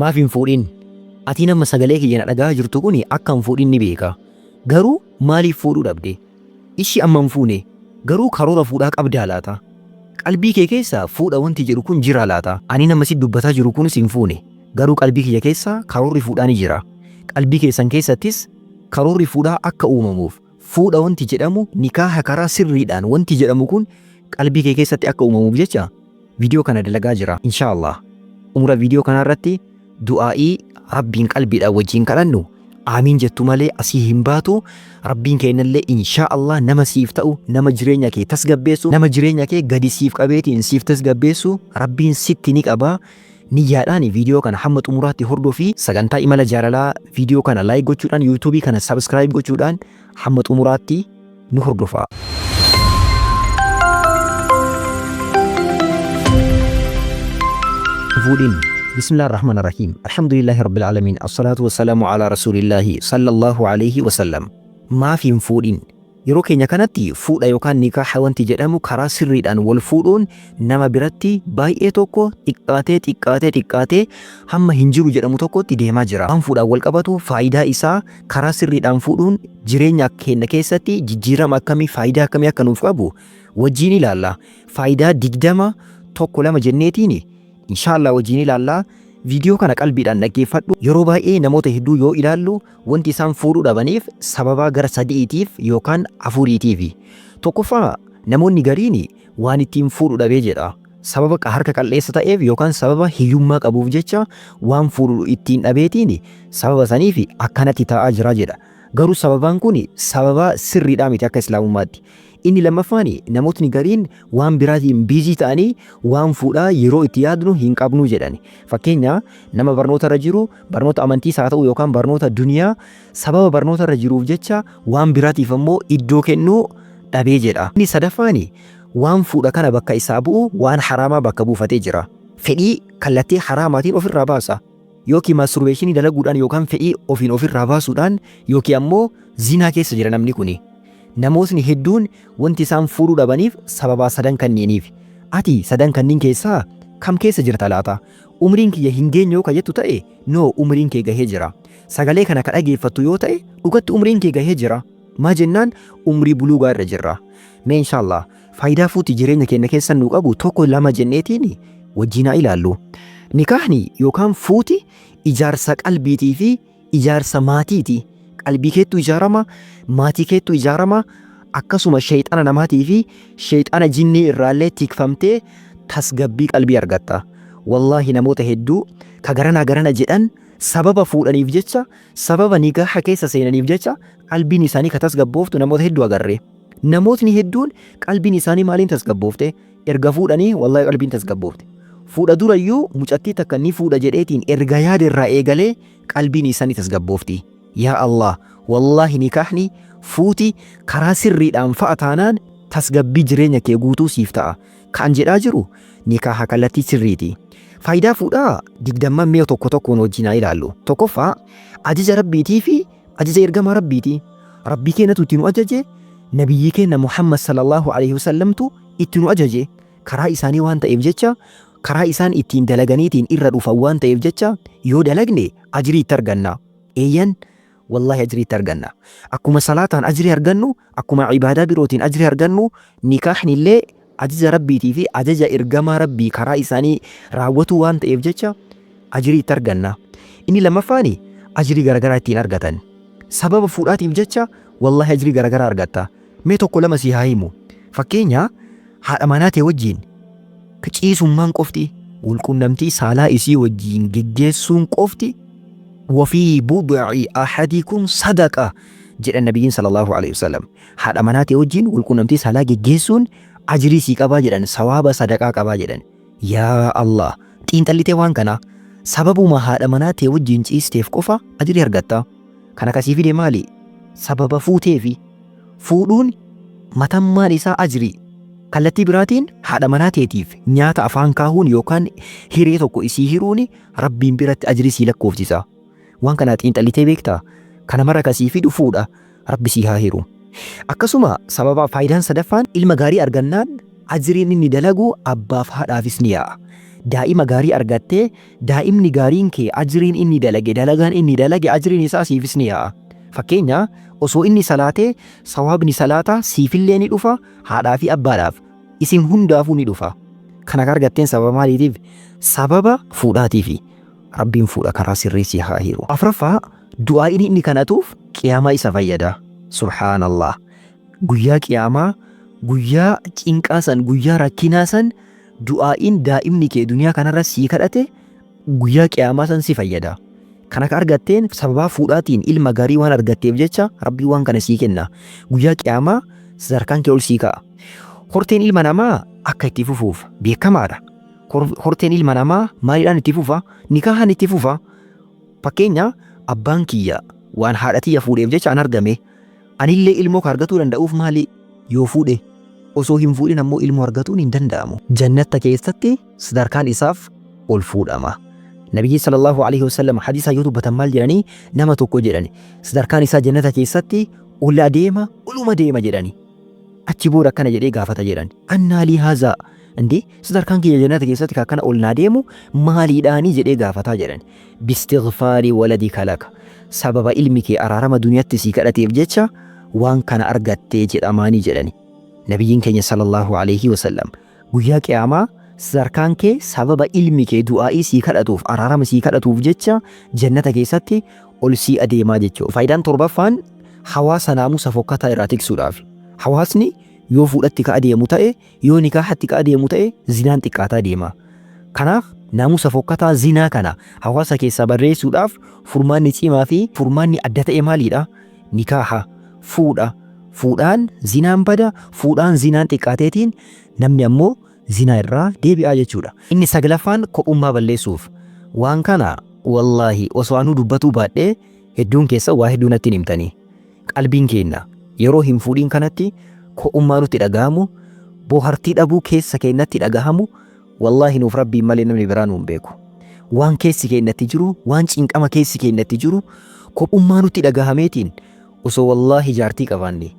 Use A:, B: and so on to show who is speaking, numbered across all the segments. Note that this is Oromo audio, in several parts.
A: Maaf hin fuudhin? Atiin amma sagalee kiyya na dhagahaa jirtu kuni akka hin fuudhin ni beeka. Garuu maaliif fuudhuu dhabde? Ishi amma hin fuune, garuu karoora fuudhaa qabdaa laata? Qalbii kee keessa fuudha wanti jedhu kun jiraa laata? Aniin amma sitti dubbataa jiru kunis hin fuune, garuu qalbii kiyya keessa karoorri fuudhaa ni jira. Qalbii keessan keessattis karoorri fuudhaa akka uumamuuf, fuudha wanti jedhamu, nikaaha karaa sirriidhaan wanti jedhamu kun qalbii kee keessatti akka uumamuuf jecha viidiyoo kana dalagaa jira. Inshaa Allah xumura viidiyoo kanaa irratti du'aa'ii Rabbiin qalbiidhaan wajjin kadhannu aamiin jettu malee asii hin baatu. Rabbiin keennallee inshaa Allah nama siif ta'u, nama jireenya kee tasgabbeessu, nama jireenya kee gadi siif qabeetiin siif tasgabbeessu Rabbiin sitti ni qaba. Niyyaadhaan viidiyoo kana hamma xumuraatti hordofi. Sagantaa imala jaalalaa viidiyoo kana like gochuudhaan, YouTube kana subscribe gochuudhaan hamma xumuraatti nu hordofaa. Fuudhin. Bismillah ar-Rahman ar-Rahim. Alhamdulillahi Rabbil Alamin. Assalatu wassalamu ala Rasulillahi sallallahu alayhi wasallam. Maaf hin fuudhin? Yeroo keenya kanatti fuudha yookaan nikaaha wanti jedhamu karaa sirriidhaan wal fuudhuun nama biratti baay'ee tokko xiqqaatee xiqqaatee xiqqaatee hamma hin jiru jedhamu tokkotti deemaa jira. Waan fuudhaan wal qabatu, faayidaa isaa, karaa sirriidhaan fuudhuun jireenya keenya keessatti jijjiirama akkamii, faayidaa akkamii akka nuuf qabu wajjiin ilaalla. Faayidaa 20 tokko lama jenneetiin Inshaallah wajjiin ilaalla. Viidiyoo kana qalbiidhaan dhaggeeffadhu. Yeroo baay'ee namoota hedduu yoo ilaallu wanti isaan fuudhuu dhabaniif sababaa gara sadi'iitiif yookaan afuriitiifi. Tokkoffaa, namoonni gariin waan ittiin fuudhu dhabee jedha. Sababa harka qal'eessa ta'eef yookaan sababa hiyyummaa qabuuf jecha waan fuudhu ittiin dhabeetiin sababa saniif akkanatti taa'aa jira jedha. Garuu sababaan kun sababaa sirriidhaa miti akka Islaamummaatti. Inni lammaffaan, namootni gariin waan biraatiin biizii ta'anii waan fuudhaa yeroo itti yaadnu hin qabnu jedhan. Fakkeenya, nama barnoota irra jiru, barnoota amantiis haa ta'u yookaan barnoota duniyaa, sababa barnoota irra jiruuf jecha waan biraatiif ammoo iddoo kennuu dhabee jedha. Inni sadaffaan, waan fuudha kana bakka isaa bu'u waan haraamaa bakka buufatee jira. Fedhii kallattii haraamaatiin ofirraa baasa. Yookiin maasturbeeshinii dalaguudhaan yookaan fedhii ofiin ofirraa baasuudhaan yookiin ammoo zinaa keessa jira namni kuni. Namootni hedduun wanti isaan fuudhuu dhabaniif sababaa sadan kanniiniifi. Ati sadan kanniin keessaa kam keessa jirta laata? Umriin kiyya hin geenye yoo ka jettu ta'e, no, umriin kee gahee jira. Sagalee kana ka dhageeffattu yoo ta'e dhugatti umriin kee gahee jira. Maa jennaan umrii buluugaa irra jirra. Mee inshaallah faayidaa fuuti jireenya keenya keessa nuu qabu tokko lama jenneetiin wajjiin haa ilaallu. Nikaahni yookaan fuuti ijaarsa qalbiitii fi ijaarsa maatiiti. Qalbii keettu ijaarama, maatii keettu ijaarama, akkasuma sheeyxana namaatii fi sheeyxana jinnii irraallee tikfamtee tasgabbii qalbii argatta. Wallaahi namoota hedduu ka garanaa garana jedhan sababa fuudhaniif jecha, sababa nikaaha keessa seenaniif jecha qalbiin isaanii ka tasgabbooftu namoota hedduu agarre. Namootni hedduun qalbiin isaanii maaliin tasgabboofte? Erga fuudhanii wallaahi qalbiin tasgabboofte. Fuudha durayyuu mucattii takka ni fuudha jedheetiin erga yaade irraa eegalee qalbiin isaa ni tasgabboofti. Yaa Allah! Wallaahi nikaahni, fuuti, karaa sirriidhaan fa'a taanaan tasgabbii jireenya kee guutuu siif ta'a. Ka an jedhaa jiru nikaaha kallattii sirriiti. Faayidaa fuudhaa digdamman mee tokko tokkoon wajjiin haa ilaallu. Tokkoffaa, ajaja Rabbiitii fi ajaja ergamaa Rabbiiti. Rabbii keennatu itti nu ajaje, Nabiyyii keenna Muhammad sallallahu aleyhi wasallamtu itti nu ajaje. Karaa isaanii waan ta'eef jecha, karaa isaan ittiin dalaganiitiin irra dhufan waan ta'eef jecha yoo dalagne ajrii itti arganna. Eeyyan, wallaahi ajrii itti arganna. Akkuma salaataan ajrii argannu, akkuma ibaadaa birootiin ajrii argannu, nikaahnillee ajaja Rabbiitii fi ajaja ergamaa Rabbii karaa isaanii raawwatuu waan ta'eef jecha ajrii itti arganna. Inni lammaffaani ajrii garagaraa ittiin argatan. Sababa fuudhaatiif jecha wallaahi ajrii garagaraa argatta. Mee tokko lama sii haa himu. Fakkeenya, haadha manaa tee wajjiin ciisummaan qofti, walqunnamtii saalaa isii wajjiin geggeessuun qofti, wafii bud'i ahadikum sadaqa jedhan nabiyyiin sallallahu alaihi wasallam. Haadha manaa tee wajjiin walqunnamtii saalaa geggeessuun ajrii sii qabaa jedhan, sawaaba sadaqaa qabaa jedhan. Yaa Allah! Xiinxallitee waan kana, sababuma haadha manaa tee wajjiin ciisteef qofa ajrii argatta. Kana ka sii fide maali? Sababa fuuteefi. Fuudhuun matammaan isaa ajrii. Kallattii biraatiin haadha manaa teetiif nyaata afaan kaahuun yookaan hiree tokko isii hiruun Rabbiin biratti ajrii sii lakkoofsisa. Waan kana xiinxallitee beektaa? Kana mara ka sii fidu fuudha. Rabbi sii haa hiru. Akkasuma sababa faayidaan sadaffaan, ilma gaarii argannaan ajriin inni dalagu abbaaf haadhaafis ni yaa'a. Daa'ima gaarii argattee daa'imni gaariin kee ajriin inni dalage dalagaan inni dalage ajriin isaa siifis ni yaa'a. Fakkeenya osoo inni salaatee sawaabni salaataa siifillee ni dhufa haadhaa fi abbaadhaaf isin hundaafuu ni dhufa. Kana ka argatteen sababa maaliitiif? Sababa fuudhaatiifi. Rabbiin fuudha karaa sirrii si haa hiru. Afraffaa du'aa'iin inni kadhatuuf qiyaamaa isa fayyada. Subhaanallah. Guyyaa qiyaamaa guyyaa cinqaa san guyyaa rakkinaa san du'aa'iin daa'imni kee duniyaa kanarra sii kadhate guyyaa qiyaamaa san si fayyada. Kana ka argatteen sababaa fuudhaatiin ilma gaarii waan argatteef jecha Rabbiin waan kana sii kenna. Guyyaa qiyaamaa sadarkaan kee ol sii ka'a. Horteen ilma namaa akka itti fufuuf beekamaadha. Horteen ilma namaa maaliidhaan itti fufa? Nikaahaan itti fufa. Fakkeenya abbaan kiyya waan haadha tiyya fuudheef jecha an argame. Anillee ilmoo ka argatuu danda'uuf maali? Yoo fuudhe. Osoo hin fuudhin ammoo ilmoo argatuun hin danda'amu. Jannatta keessatti sadarkaan isaaf ol fuudhama. Nabiyyi sallallahu alaihi wasallam hadiisa yoo dubbatan maal jedhanii nama tokko jedhani sadarkaan isaa jannata keessatti ol adeema oluma deema jedhani. Achi booda akkana jedhee gaafata jedhan. Annaa lii haazaa indee sadarkaan kiyya jannata keessatti ka akkana ol naa deemu maaliidhaanii jedhee gaafataa jedhan. Bistighfaari waladika laka sababa ilmi kee araarama duniyatti sii kadhateef jecha waan kana argattee jedhamaanii jedhani. Nabiyyiin keenya sallallahu alaihi wasallam guyyaa qiyaamaa sadarkaan kee sababa ilmi kee du'aa'ii sii kadhatuuf araarama sii kadhatuuf jecha jannata keessatti ol sii adeemaa jechuudha. Faayidaan torbaffaan hawaasa naamusa fokkataa irraa tiksuudhaaf. Hawaasni yoo fuudhatti ka adeemu ta'e, yoo nikaahatti ka adeemu ta'e zinaan xiqqaataa deema. Kanaaf naamusa fokkataa zinaa kana hawaasa keessaa barreessuudhaaf furmaanni cimaa fi furmaanni adda ta'e maaliidha? Nikaaha, fuudha. Fuudhaan zinaan bada, fuudhaan zinaan xiqqaateetiin namni ammoo zinaa irraa deebi'aa jechuudha. Inni saglaffaan kophummaa balleessuuf. Waan kana wallaahi osoo anuu dubbatuu baadhee hedduun keessan waa hedduu natti hin himtanii. Qalbiin keenna yeroo hin fuudhin kanatti kophummaa nutti dhagahamu, boohartii dhabuu keessa keennatti dhagahamu wallaahi nuuf Rabbiin malee namni biraa nu hin beeku. Waan keessi keennatti jiru, waan cinqama keessi keennatti jiru kophummaa nutti dhagahameetiin osoo wallaahi jaartii qabaanne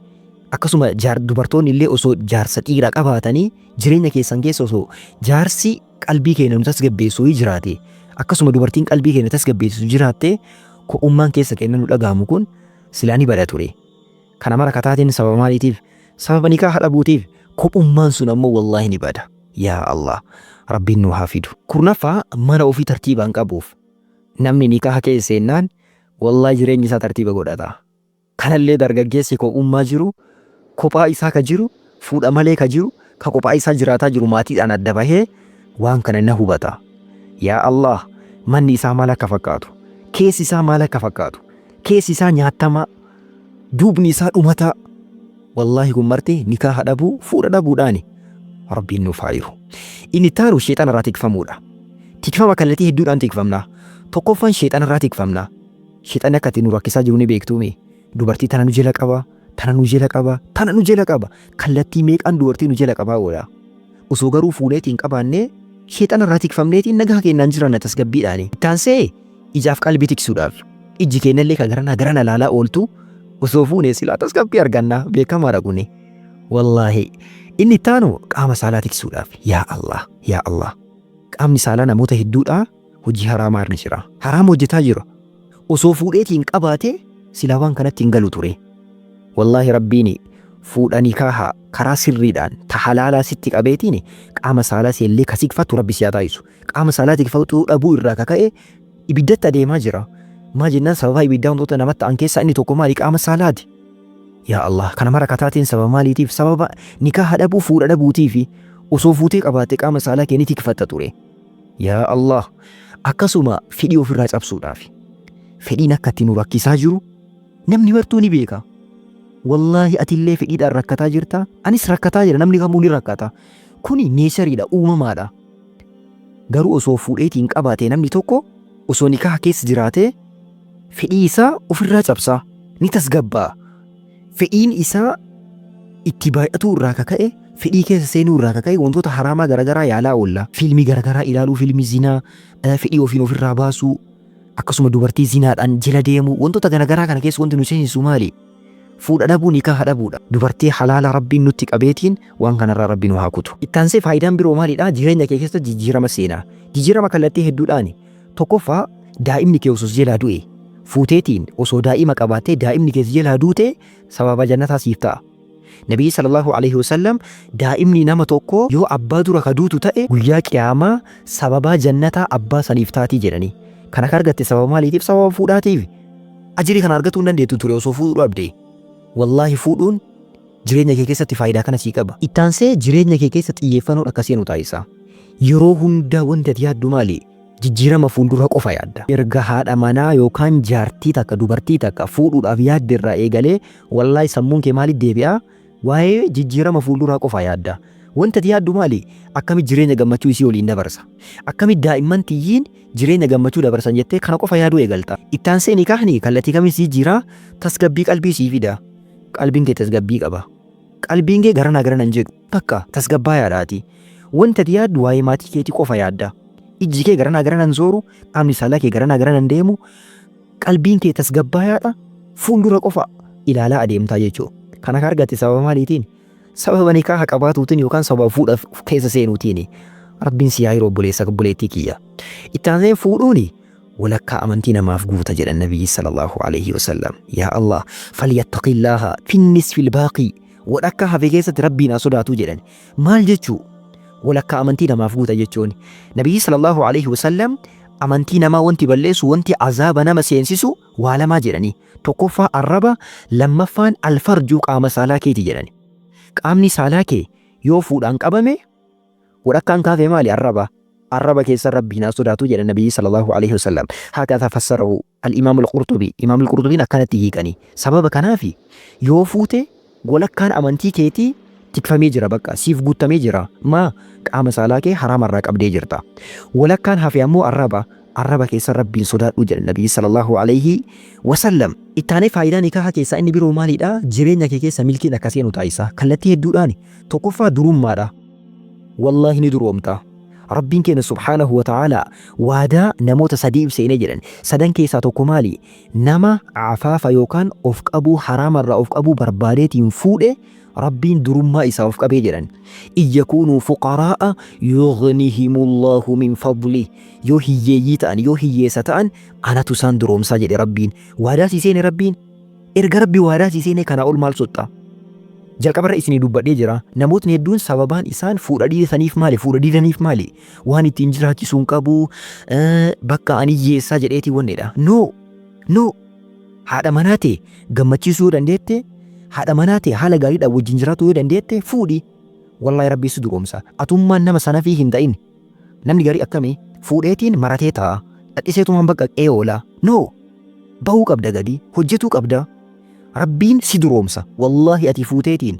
A: akkasuma dubartoonni illee osoo jaarsa dhiira qabaatanii jireenya keessan keessa osoo jaarsi qalbii keenya nu tasgabbeessu jiraate akkasuma dubartiin qalbii keenya tasgabbeessu jiraatte kophummaan keessa keenya nu dhagahamu kun silaa ni bada ture. Kana mara kataatiin sababa maaliitiif? Sababa nikaaha dhabuutiif kophummaan sun ammoo wallaahi ni bada. Yaa Allah Rabbiin nu haa fidu. Kurnaffaa mana ofii tartiibaan qabuuf namni nikaaha keessa seennaan wallaahi jireenyi isaa tartiiba godhata. Kanallee dargaggeessi kophummaa jiru kophaa isaa ka jiru fuudha malee ka jiru ka kophaa isaa jiraataa jiru maatiidhaan adda bahee waan kana na hubata. Yaa Allah manni isaa maal akka fakkaatu keessi isaa maal akka fakkaatu keessi isaa nyaatamaa duubni isaa dhumataa wallaahi kun marti nikaaha dhabuu fuudha dhabuudhaani Rabbiin nuuf haa hiru. Inni itti aanu sheexana irraa tikfamuudha. Tikfama kallattii hedduudhaan tikfamna. Tokkoffaan sheexana irraa tikfamna. Sheexanni akka itti nu rakkisaa jiru ni beektuumi. Dubartii tana nu jala qaba, tana nu jala qaba, tana nu jala qaba. Kallattii meeqaan dubartii nu jala qabaa oola. Osoo garuu fuuneetiin qabaannee sheexana irraa tikfamneetiin nagaa keenyaan jiranna tasgabbiidhaani. Itti aansee ijaaf qalbii tiksuudhaaf. Ijji keenyallee kan garanaa garana laalaa ooltu osoo fuunee silaa tasgabbii arganna beekamaadha kuni. Wallaahi inni itti aanu qaama saalaa tiksuudhaaf. Yaa Allah, yaa Allah. Qaamni saalaa namoota hedduudhaa hojii haraamaa irra jira. Haraama hojjetaa jira. Osoo fuudheetiin qabaatee silaa waan kanatti hin galu ture. Wallaahi Rabbiin fuudha nikaaha karaa sirriidhaan ta halaalaa sitti qabeetiin qaama saalaa seellee ka sikfattu Rabbi si haa taasisu. Qaama saalaa tikfatuu dhabuu irraa ka ka'e ibiddatti adeemaa jira. Maa jennaan sababa ibiddaa wantoota namatti ta'an keessaa inni tokko maali? Qaama saalaati. Yaa Allah kana mara kataatiin sababa maaliitiif? Sababa nikaaha dhabuu fuudha dhabuutiifi osoo fuutee qabaatte qaama saalaa kee ni tikfatta ture. Yaa Allah akkasuma fedhii ofirraa cabsuudhaaf fedhiin akka itti nu rakkisaa jiru namni martuu ni beeka. Wallaahi atillee fedhiidhaan rakkataa jirta anis rakkataa jira namni kamuu ni rakkata. Kuni neechariidha uumamaadha. Garuu osoo fuudheetiin qabaate namni tokko osoo nikaaha keessa jiraatee fedhii isaa ofirraa cabsa ni tasgabbaa. Fedhiin isaa itti baay'atuu irraa kaka'e fedhii keessa seenuu irraa kaka'e wantoota haraamaa garaagaraa yaalaa oolla. Fiilmii garaagaraa ilaaluu, fiilmii zinaa, fedhii ofiin ofirraa baasuu, akkasuma dubartii zinaadhaan jala deemuu wantoota garaagaraa kana keessa wanti nu seensisu maali? Fuudha dhabuu nikaaha dhabuudha. Dubartii halaala Rabbiin nutti qabeetiin waan kanarraa Rabbi nu haa kutu. Itti aansee faayidaan biroo maalidha? Jireenya kee keessa jijjiirama seenaa. Jijjiirama kallattii hedduudhaani. Tokkoffaa, daa'imni kee osoo si jalaa du'e, fuuteetiin osoo daa'ima qabaattee daa'imni kee si jalaa duute sababa jannataa siif ta'a. Nabiyyi sallallahu alaihi wasallam daa'imni nama tokkoo yoo abbaa dura ka duutu ta'e guyyaa qiyaamaa sababaa jannataa abbaa saniif taatii jedhanii. Kana ka argatte sababa maaliitiif? Sababa fuudhaatiif. Ajrii kana argatuu hin dandeettu ture osoo fuudhuu dhabde. Wallaahi fuudhuun jireenya kee keessatti faayidaa kana sii qaba. Itti aansee jireenya kee keessa xiyyeeffanoon akka seenu taasisa. Yeroo hundaa wanti ati yaaddu maali? Jijjiirama fuulduraa qofa yaadda. Erga haadha manaa yookaan jaartii takka, dubartii takka fuudhuudhaaf yaadde irraa eegalee wallaahi sammuun kee maalitti deebi'a? Waa'ee jijjiirama fuulduraa qofa yaadda. Wanti ati yaaddu maali? Akkamitti jireenya gammachuu isii waliin dabarsa? Akkamitti daa'imman tiyyiin jireenya gammachuu dabarsan jettee kana qofa yaaduu eegalta. Itti aansee nikaahni kallattii kamiin si jijjiira? Tasgabbii qalbii sii fida. Qalbiin kee tasgabbii qaba. Qalbiin kee garanaa garana hin jedhu. Bakka tasgabbaayaadha ati. Wanti ati yaaddu waa'ee maatii keetii qofa yaadda. Ijji kee garanaa garana hin zooru, qaamni saalaa kee garanaa garana hin deemu. Qalbiin kee tasgabbaayaadha. Fuuldura qofa ilaalaa adeemtaa jechuudha. Kana ka argatte sababa maaliitiin? Sababa nikaaha qabaatuutiin yookaan sababa fuudha keessa seenuutiini. Rabbiin si haa hiru obboleessa obboleettii kiyya. Itti aansee fuudhuuni walakkaa amantii namaaf guuta jedhan Nabiyyi sallallahu alaihi wasallam. Yaa Allah, falyattaqillaaha finnisfil baaqii, walakkaa hafe keessatti Rabbiin haa sodaatuu jedhan. Maal jechuu? Walakkaa amantii namaaf guuta jechuun. Nabiyyi sallallahu alaihi wasallam amantii namaa wanti balleessu, wanti azaaba nama seensisu waa lamaa jedhanii. Tokkoffaa arraba, lammaffaan alfarjuu qaama saalaa keeti jedhani. Qaamni saalaa kee yoo fuudhaan qabame walakkaan kaafee maali? Arraba. Arraba keessan Rabbiin haa sodaatu jedhan Nabiyyi sallallahu alaihi wasallam. Hakadha fassarahu al-Imaam al-Qurtubi. Imaam al-Qurtubiin akkanatti hiikani. Sababa kanaafi yoo fuute walakkaan amantii keetii tikfamee jira, bakka siif guuttamee jira. Maa qaama saalaa kee haraamarraa qabdee jirta. Walakkaan hafe ammoo arraba. Arraba keessan Rabbiin sodaadhu jedhan Nabiyyi sallallahu alaihi wasallam. Ittaanee faayidaa nikaaha keessaa inni biroo maalidha? Jireenya kee keessa milkiin akka seenu taasisa. Kallattii hedduudhaani. Tokkoffaa durummaadha. Wallaahi ni duroomta. Rabbiin keenya subhaanahu wa ta'aalaa waadaa namoota sadiif seenee jedhan. Sadan keessaa tokko maali? Nama afaafa yookaan of qabuu, haraamarraa of qabuu barbaadeetiin fuudhe Rabbiin durummaa isaa of qabee jedhan. In yakuunuu fuqaraa'a yughnihimullahu min fadlih. Yoo hiyyeeyyii ta'an, yoo hiyyeessa ta'an anatu isaan duroomsaa jedhe Rabbiin. Waadaa sii seene Rabbiin. Erga Rabbi waadaa sii seenee kanaa ol maal soxxa? Jalqabarra isinii dubbadhee jira. Namootni hedduun sababaan isaan fuudha dhiisaniif maali? Fuudha didaniif maali? Waan ittiin jiraachisu hin qabu, bakka ani hiyyeessaa jedheetii wannedha. No! No! Haadha manaa tee gammachiisuu yoo dandeette, haadha manaa tee haala gaariidhaan wajjin jiraatuu yoo dandeette fuudhi. Wallaahi Rabbi si duroomsa. Atummaan nama sanafii hin ta'in. Namni garii akkami? Fuudheetiin maratee taa'a. Dhadhiseetumaan bakka qe'ee oola. No! Bahuu qabda gadi, hojjetuu qabda. Rabbiin si duroomsa. Wallaahi ati fuuteetiin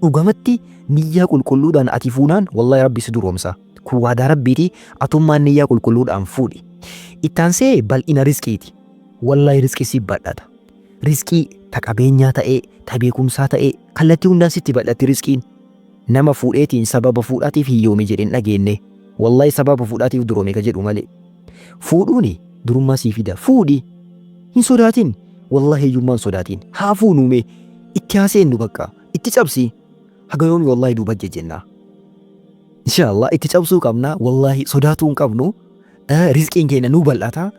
A: dhugamatti niyyaa qulqulluudhaan ati fuunaan wallaahi Rabbi si duroomsa. Kun waadaa Rabbiiti, atummaan niyyaa qulqulluudhaan fuudhi. Ittaansee bal'ina rizqiiti. Wallaahi rizqii si badhata. Rizqii ta qabeenyaa ta'ee, ta beekumsaa ta'ee, kallattii hundaan sitti bal'atti rizqiin. Nama fuudheetiin sababa fuudhaatiif hiyyoome jedhe hin dhageenne. Wallaahi sababa fuudhaatiif duroome ka jedhu malee. Fuudhuuni durummaa sii fida. Fuudhi. Hin sodaatin. Wallaahi hiyyummaa hin sodaatin. Haa fuunuu mee. Itti haa seennu bakka. Itti cabsi. Haga yoomi wallaahi duuba jejjennaa. Inshallah itti cabsuu qabna. Wallaahi sodaatuu hin qabnu. Rizqiin keenya nuu bal'ata.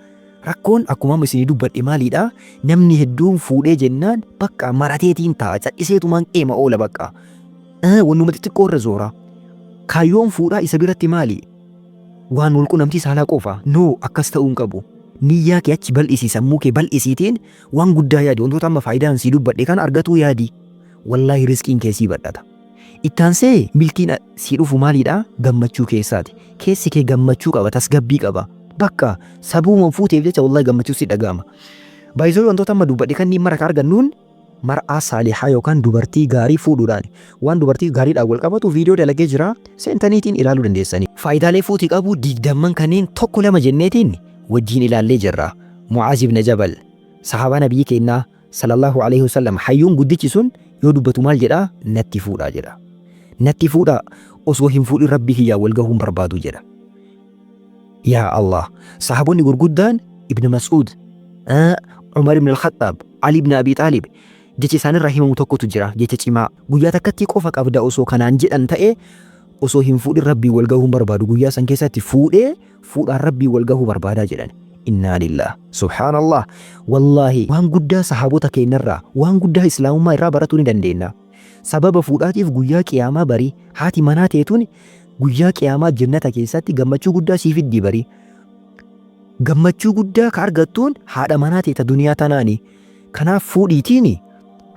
A: Rakkoon akkuma amma isinii dubbadhe maaliidha? Namni hedduun fuudhee jennaan bakka marateetiin taa'a. Cadhiseetumaan qeema oola bakka. Wannuma xixiqqoo irra zoora. Kaayyoon fuudhaa isa biratti maali? Waan walqunnamtii saalaa qofa. No, akkas ta'uu hin qabu. Niyyaa kee achi bal'isi, sammuu kee bal'isiitiin waan guddaa yaadi. Wantoota amma faayidaan sii dubbadhe kana argatuu yaadi. Wallaahi rizqiin kee sii bal'ata. Itti aansee milkiin sii dhufu maaliidha? Gammachuu keessaati. Keessi kee gammachuu qaba, tasgabbii qaba. Bakka sababuma fuuteef jecha wallaahi gammachuu si dhaga'ama. Baay'isoo wantoota amma dubbadhe kanneen mara ka argannuun mar'aa saalihaa yookaan dubartii gaarii fuudhuudhaan. Waan dubartii gaariidhaan wal qabatu viidiyoo dalagee jira, seentaniitiin ilaaluu dandeessanii. Faayidaalee fuuti qabu digdamman kanneen tokko lama jenneetiin wajjiin ilaallee jirra. Mu'aaz ibn Jabal, sahaabaa nabiyyi keennaa sallallahu alaihi wasallam, hayyuun guddichi sun yoo dubbatu maal jedha? Natti fuudhaa jedha. Natti fuudhaa, osoo hin fuudhin Rabbii kiyyaan wal gahuu hin barbaadu jedha. Yaa Allah, sahaabonni gurguddaan Ibn Mas'uud, Umar ibn al-Khattaab, Ali ibn Abi Xaalib Jecha isaanirraa himamu tokkotu jira, jecha cimaa. Guyyaa takkattii qofa qabda osoo kanaan jedhan ta'ee, osoo hin fuudhin Rabbiin wal gahuu hin barbaadu. Guyyaa san keessatti fuudhee fuudhaan Rabbiin wal gahuu barbaadaa jedhan. Innaa lillaah. Subhaanallah. Wallaahi waan guddaa sahaabota keennarraa, waan guddaa Islaamummaa irraa baratuu ni dandeenna. Sababa fuudhaatiif guyyaa qiyaamaa bari haati manaa teetun guyyaa qiyaamaa jannata keessatti gammachuu guddaa sii fiddii bari. Gammachuu guddaa ka argattuun haadha manaa tee ta duniyaa tanaani. Kanaaf fuudhiitiin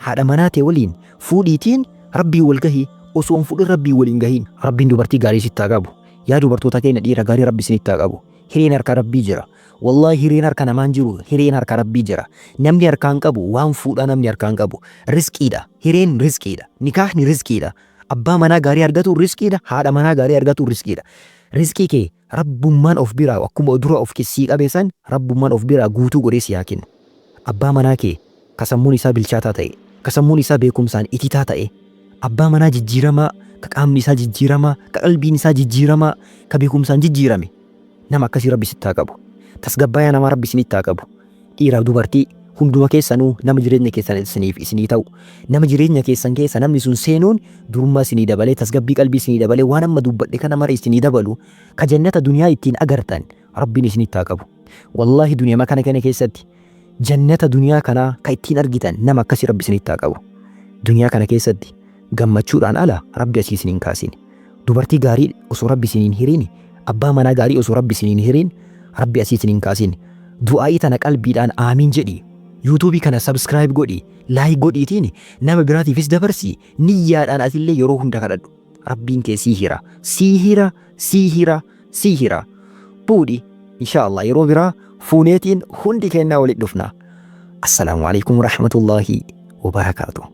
A: haadha manaa tee waliin fuudhiitiin Rabbiin wal gahi, osoo hin fuudhin Rabbiin wal hin gahin. Rabbiin dubartii gaarii sitti haa qabu. Yaa dubartoota keenya, dhiira gaarii Rabbi isinitti haa qabu. Hireen harka Rabbii jira. Wallaahi hireen harka namaa hin jiru, hireen harka Rabbii jira. Namni harkaa hin qabu, waan fuudhaa namni harkaa hin qabu. Rizqiidha. Hireen rizqiidha. Nikaahni rizqiidha. Abbaa manaa gaarii argatuun rizqiidha. Haadha manaa gaarii argatuun rizqiidha. Rizqii kee Rabbummaan of biraa akkuma dura of sii qabe san Rabbummaan of biraa guutuu godhee si haa kennu. Abbaa manaa kee ka sammuun isaa bilchaataa ta'e, ka sammuun isaa beekumsaan ititaa ta'e, abbaa manaa jijjiiramaa, ka qaamni isaa jijjiiramaa, ka qalbiin isaa jijjiiramaa, ka beekumsaan jijjiirame, nama akkasii Rabbi sitti haa qabu. Tasgabbaayaa namaa Rabbi isinitti haa qabu. Dhiiraaf dubartii hunduma keessanuu nama jireenya keessan isiniif isinii ta'u, nama jireenya keessan keessa namni sun seenuun durummaa isinii dabalee, tasgabbii qalbii isinii dabalee, waan amma dubbadhe kana mara isinii dabalu, ka jannata duniyaa ittiin agartan Rabbiin isinitti haa qabu. Wallaahi duniyama kana kana keessatti jannata duniyaa kanaa ka ittiin argitan nama akkasii Rabbi isinitti haa qabu. Duniyaa kana keessatti gammachuudhaan ala Rabbi asii isin hin kaasin. Dubartii gaarii osoo Rabbi isin hin hiriin, abbaa manaa gaarii osoo Rabbi isin hin hiriin, Rabbi asii isin hin kaasin. Du'aa'ii tana qalbiidhaan aamiin jedhi. Yuutuubii kana subscribe godhi, like godhiitiin nama biraatiifis dabarsi, niyyaadhaan atillee yeroo hunda kadhadhu. Rabbiin kee sii hira, sii hira, sii hira, sii hira. Fuudhi insha Allah, yeroo biraa fuuneetiin hundi kennaa walitti dhufna. Assalaamu alaikum warahmatullaahi wabarakaatuh.